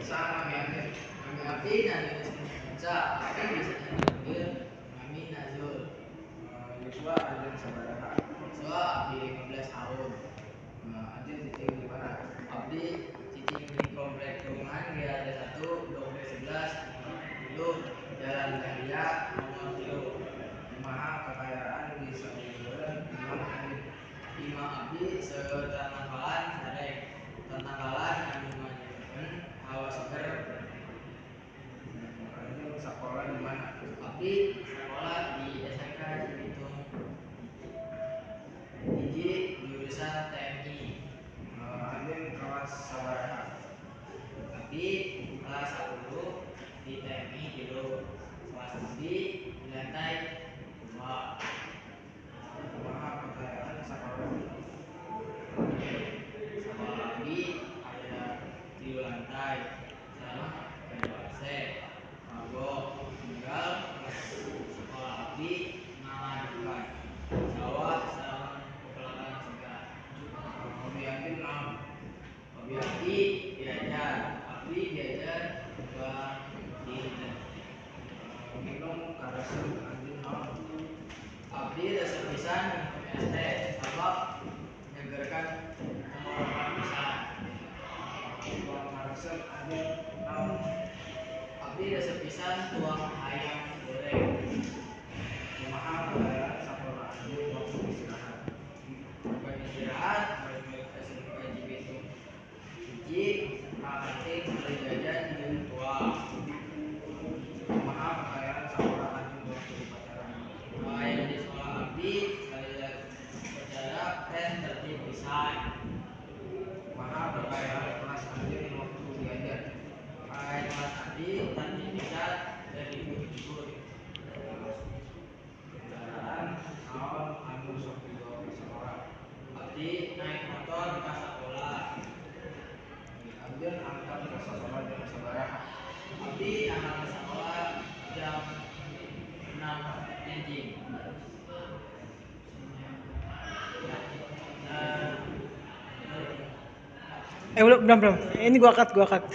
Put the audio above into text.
Saha nami anjeun? Nami abdi Nazul Istinsa. Abdi bisa dipanggil nami Nazul. Yuswa anjeun sabaraha? Yuswa abdi 15 tahun. Anjeun cicing di mana? Abdi cicing di Komplek Perumahan GRD 1 Blok B11 nomor 10 Jalan Dahlia nomor 3. Kumaha kaayaan di sabeuleun imah anjeun? Imah abdi seueur tatangkalan sareng tatangkalan anu ngajengkeun hawa seger. Anjeun sakola di mana? Abdi sakola di SMK Cibitung 1 jurusan TMI. Anjeun kelas sabaraha? Abdi kelas 10 di TMI 3. Kelas abdi di lantai 2. Kumaha kaayaan sakola? Sekolah abdi aya 3 lantai sareng gaduh AC. Kagok tinggal sekolah abdi ngahadepan sawah sareng pepelakan segar. Hobi anjeun naon? Hobi abdi diajar. Abdi diajar dua dinten. Minum karesep anjeun naon? Abdi resep pisan minum es teh sabab nyegerkeun tenggorokan pisan. Tuang karesep anjeun naon? Abdi resep pisan tuang hayam goreng. Kumaha kaayaan sakola anjeun waktu istirahat? Waktu istirahat murid-murid SMK Cibitung 1 ka kantin beli jajan jeung tuang. Kumaha kaayaan sakola anjeun waktu upacara? Kaayaan di sekolah abdi salila upacara teh tertib pisan. Kumaha kaayaan kelas anjeun waktu diajar? Kaayaan kelas abdi tertib pisan teu ribut-ribut. Kendaraan naon anu sok dibawa ka sakola? Abdi naek motor ka sakola. Anjeun angkat ka sakola jam sabaraha? Abdi angkat ka sakola jam 6 enjing. Belum, belum, belum. Ini gua cut, gua cut.